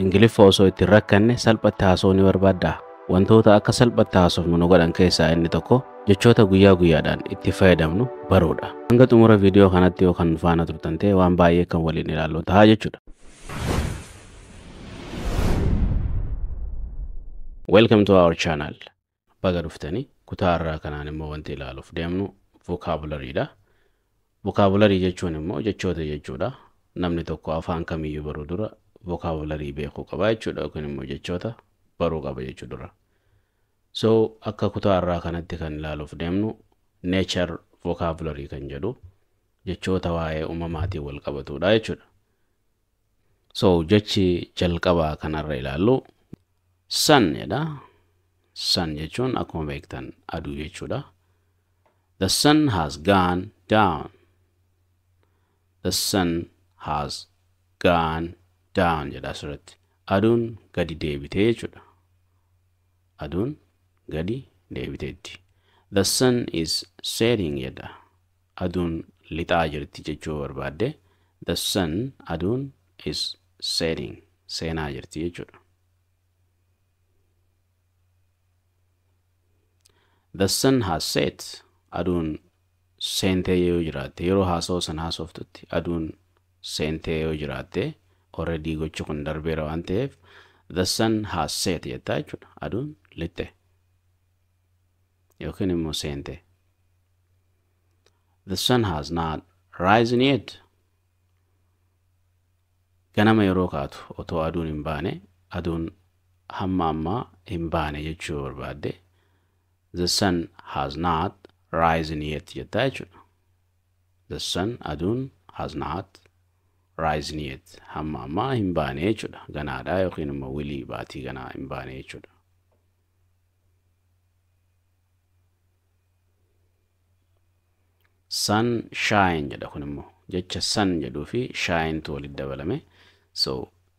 Ingiliffa osoo itti hin rakkanne salphatti haasa'uu ni barbaaddaa? Wantoota akka salphatti haasofnu nu godhan keessaa inni tokko jechoota guyyaa guyyaadhaan itti fayyadamnu baruudha. Hanga xumura viidiyoo kanatti yoo kan faana turtan ta'e waan baay'ee kan waliin ilaallu ta'a jechuudha. Welcome to our channel. Baga dhuftanii kutaa irraa kanaan immoo wanti ilaaluuf deemnu vocabulary-dha. Vocabulary jechuun immoo jechoota jechuudha. Namni tokko afaan kamiyyuu baruu dura vocabulary beekuu qaba jechuudha yookiin immoo jechoota baruu qaba jechuu dura. So akka kutaa irraa kanatti kan ilaaluuf deemnu nature vocabulary kan jedhu jechoota waa'ee uumamaatiin wal qabatudha jechuudha. So jechi jalqabaa kanarra ilaallu sun jedha. Sun jechuun akkuma beektan aduu jechuudha. The sun has gone down. The sun has gone down jedha asirratti. Aduun gadi deebitee jechuudha. Aduun gadi deebiteetti. The sun is setting jedha. Aduun lixaa jirti jechuu barbaadde. The sun aduun is setting seenaa jirti jechuudha. The sun has set. Aduun seentee yoo jiraatte yeroo haasa'u san haasoftutti aduun seentee yoo jiraatte already gochi kun darbeera waan ta'eef the sun has set jettaa jechuudha. Aduun lixxe yookiin immoo seente. The sun has not risen yet. Ganama yeroo kaatu otoo aduun hin baane aduun hamma ammaa hin baane jechuu barbaadde the sun has not risen yet jettaa jechuudha. The sun aduun has not risen yet hamma ammaa hin baane jechuudha. Ganaadha yookiin immoo wilii baatii ganaa hin baane jechuudha. Sunshine jedha kun immoo jecha sun jedhuu fi shinetu walitti dabalame. So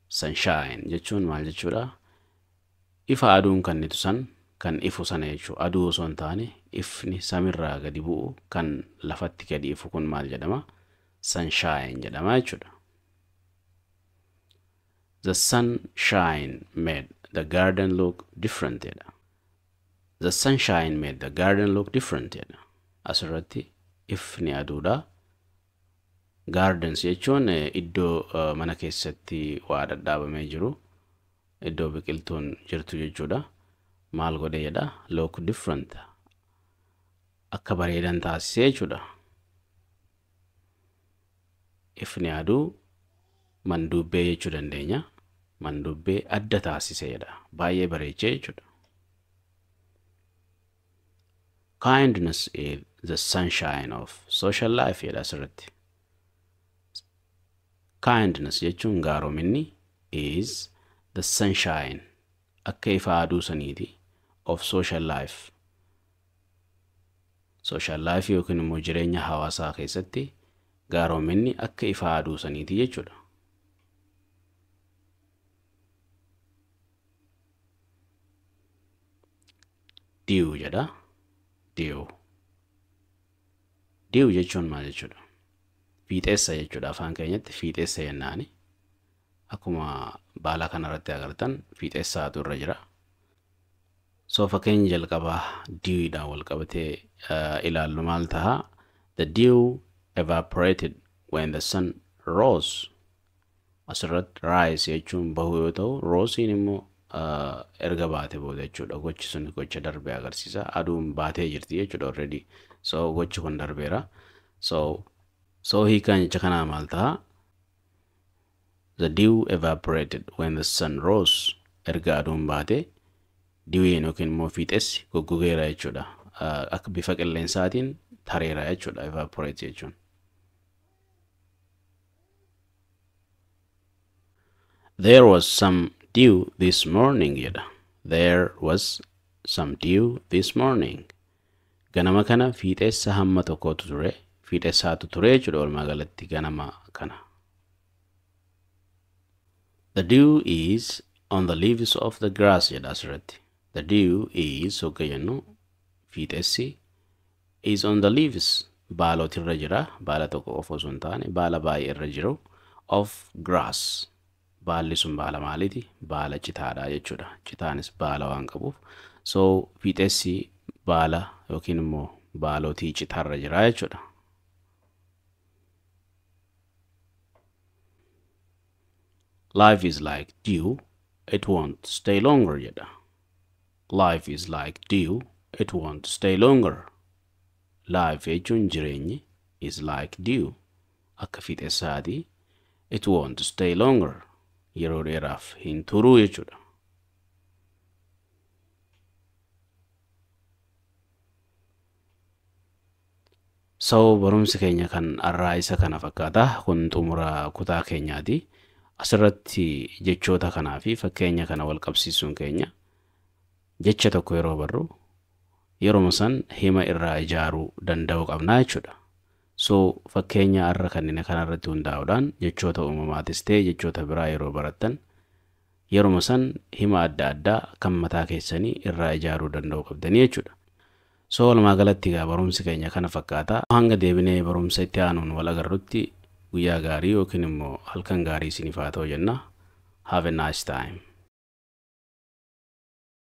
sunshine jechuun maal jechuudha? Ifa aduun kennitu san kan ifu sana jechuudha. Aduu osoo hin taane ifni samirraa gadi bu'u kan lafatti gadi ifu kun maal jedhama? Sunshine jedhama jechuudha. The sunshine made the garden look different jedha. The sunshine made the garden look different jedha. Asirratti ifni aduudha. Gardens jechuun iddoo mana keessatti waa dhadhaabamee jiru, iddoo biqiltuun jirtu jechuudha. Maal godhe jedha? Look different. Akka bareedan taasisee jechuudha. Ifni aduu manduubbee jechuu dandeenya. Manduubbee adda taasisee jedha. Baay'ee bareechee jechuudha. Kindness is the sunshine of social life jedha asirratti. Kindness jechuun gaarominni is the sunshine akka ifa aduu saniiti of social life. Social life yookiin immoo jireenya hawaasaa keessatti gaarominni akka ifa aduu saniiti jechuudha. Dew jedha. Dew. Dew jechuun maal jechuudha? Fiixeessa jechuudha. Afaan keenyatti fiixeessa jennaani. Akkuma baala kanarratti agartan fiixeessaatu irra jira. So fakkeenya jalqabaa dewidhaan wal qabatee ilaallu maal ta'a? The dew evaporated when the sun rose. Asirratti rise jechuun bahuu yoo ta'u, roseiin immoo erga baate booda jechuudha. Gochi sun gocha darbe agarsiisa. Aduun baatee jirti jechuudha already. So gochi kun darbeera. So hiikaan jecha kanaa maal ta'a? The dew evaporated when the sun rose. Erga aduun baate dewiin yookiin immoo fiixessi goggogeera jechuudha. Akka bifa qilleensaatiin tareera jechuudha evaporate jechuun. There was some dew this morning jedha. There was some dew this morning. Ganama kana fiixeessa hamma tokkotu ture. Fiixeessaatu ture jechuudha walumaa galatti ganama kana. The dew is on the leaves of the grass jedha asirratti. The dew is hogga jennu fiixessi is on the leaves baalota irra jira. Baala tokko qofa osoo hin taane baala baay'ee irra jiru of grass. Baalli sun baala maaliiti? Baala citaadha jechuudha. Citaanis baala waan qabuuf. So fiixessi baala yookiin immoo baalotii citaarra jira jechuudha. Life is like dew, it won't stay longer jedha. Life is like dew, it won't stay longer. Life jechuun jireenyi is like dew akka fiixessaati. It won't stay longer. Yeroo dheeraaf hin turuu jechuudha. So barumsi keenya kan har'aa isa kana fakkaata. Kun xumura kutaa keenyaati. Asirratti jechoota kanaa fi fakkeenya kana wal qabsiisuun keenya jecha tokko yeroo barru yeroo san hima irraa ijaaruu danda'uu qabnaa jechuudha. So fakkeenya har'a kanneen kanarratti hundaa'uudhaan jechoota uumamaatis ta'e jechoota biraa yeroo barattan yeruma san hima adda addaa kan mataa keessanii irraa ijaaruu danda'uu qabdanii jechuudha. So walumaa galatti egaa barumsi keenya kana fakkaata. Hanga deebinee barumsa itti aanuun wal agarrutti guyyaa gaarii yookiin immoo halkan gaarii isiniif haa ta'u jenna. Have a nice time.